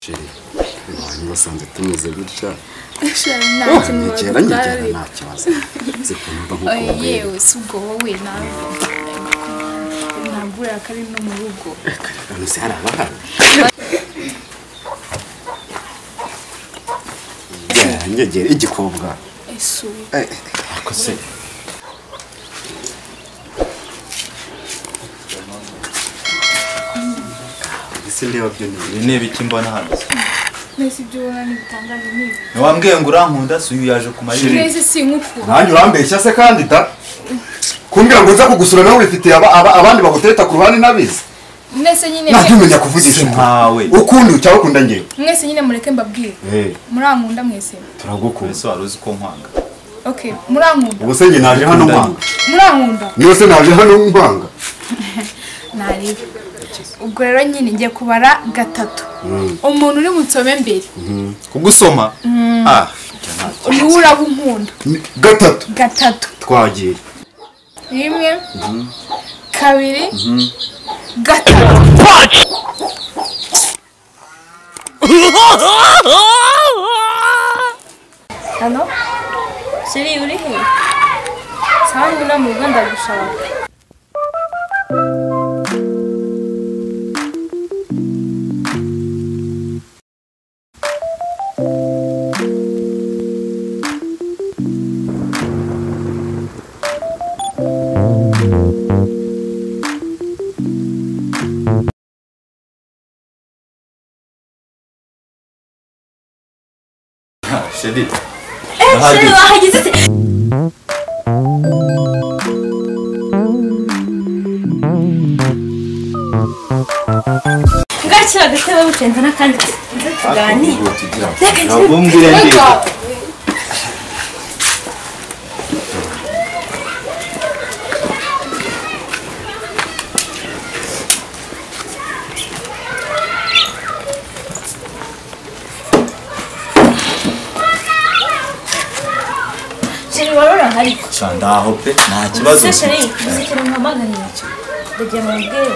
Chéri, abantu basanze tumeze gutya. Nta kintu nyegera nta kibazo. Zikumva nkuko yewe si ubwo wowe nawe ntabwo urakari no mu rugo. None se hari abahari? Nyegera igikobwa. Esu. Ako se. Ese ndeba byo ni ibiki mbona hano? Nese ibyo ubona ni bitangaje ni ibi. Ntiwambwiye ngo urankunda si uyu yaje kumarira. Nese sinkukunda. Nanjye urambeshya se kandi da? Kumbwira ngo nza kugusura nawe wifitiye abandi bagutereta ku ruhande nabizi. Mwese nyine ntabwo umenya kuvugisha nkawe. Ukunda cyangwa ukunda ngewe? Mwese nyine mureke mbabwire. Murankunda mwese. Turagukunda. Ese wari uzi ko nkwanga? Okay, murankunda. Ubu se njye naje hano nkwanga. Murankunda. Niyo se naje hano nkwanga. Nari. Ubwo rero nyine ngiye kubara gatatu. Umuntu uri munsome mbere. Kugusoma? Ah, niwe uraba unkunda. Gatatu. Gatatu. Twagiye. 1 2 3. Halo? Chéri uri he? Sawa ngwino mu rugo ndagushaka. Chéri. Chéri wahageze se? Ngakira agatebe bucenza n'akandi nze tuganire. Ntabwo mbwire ndi. Chéri warora hari. Ndaho pe nta kibazo. Se chéri uzi mpamagarira cyo. Ndagiye mubwire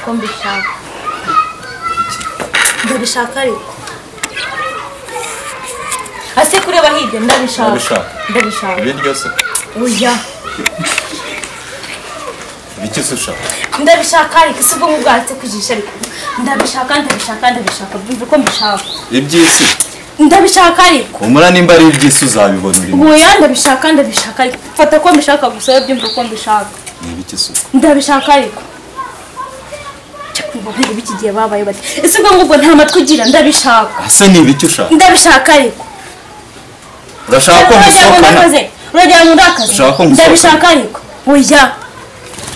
ko mbishaka. Ndabishaka ariko. Ase kureba hirya ndabishaka. Ndabishaka. Ibiryo se? Oya. Ibiki se ushaka? Ndabishaka ariko si ubwo mubwatse kujisha ariko. Ndabishaka ndabishaka ndabishaka byumve ko mbishaka. Iby'isi? Ndabishaka ariko. Humura nimba ari iby'isi uzabibona urimo. Oya ndabishaka ndabishaka ariko. Fata ko mbishaka gusa byumve ko mbishaka. Ni ibiki se? Ndabishaka ariko. Cyakubwo biki gihe babaye bati ese ubwo ngubwo nta matwi ugira ndabishaka. Ase ni ibiki ushaka? Ndabishaka ariko. Urashaka ko ngusohokana? Uragira ngo ndakaze? Ndabishaka ariko. Oya.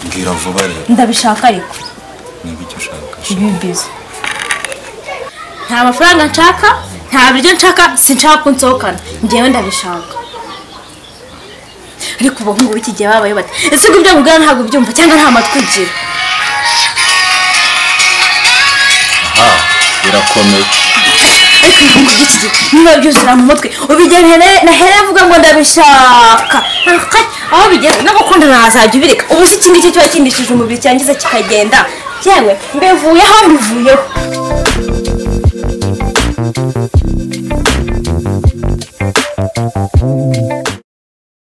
Mbwira vuba rero. Ndabishaka ariko. Ni ibiki ushaka? Ibibizo. Nta mafaranga nshaka, nta biryo nshaka, sinshaka ko nsohokana. Njyewe ndabishaka. Ariko ubu ngubu iki gihe babaye bati ese ubwo ibyo nkubwira ntabwo ubyumva cyangwa nta matwi ugira. Aha, birakomeye. Ariko ibihungu by'iki gihe niba byuzura mu mutwe ubigene nahere avuga ngo ndabishaka. Aho bigeze no gukunda ntazajya ubireka. Ubu se iki ngiki kiba kindishije umubiri cyangiza kikagenda. Yewe mbivuyeho mbivuyeho.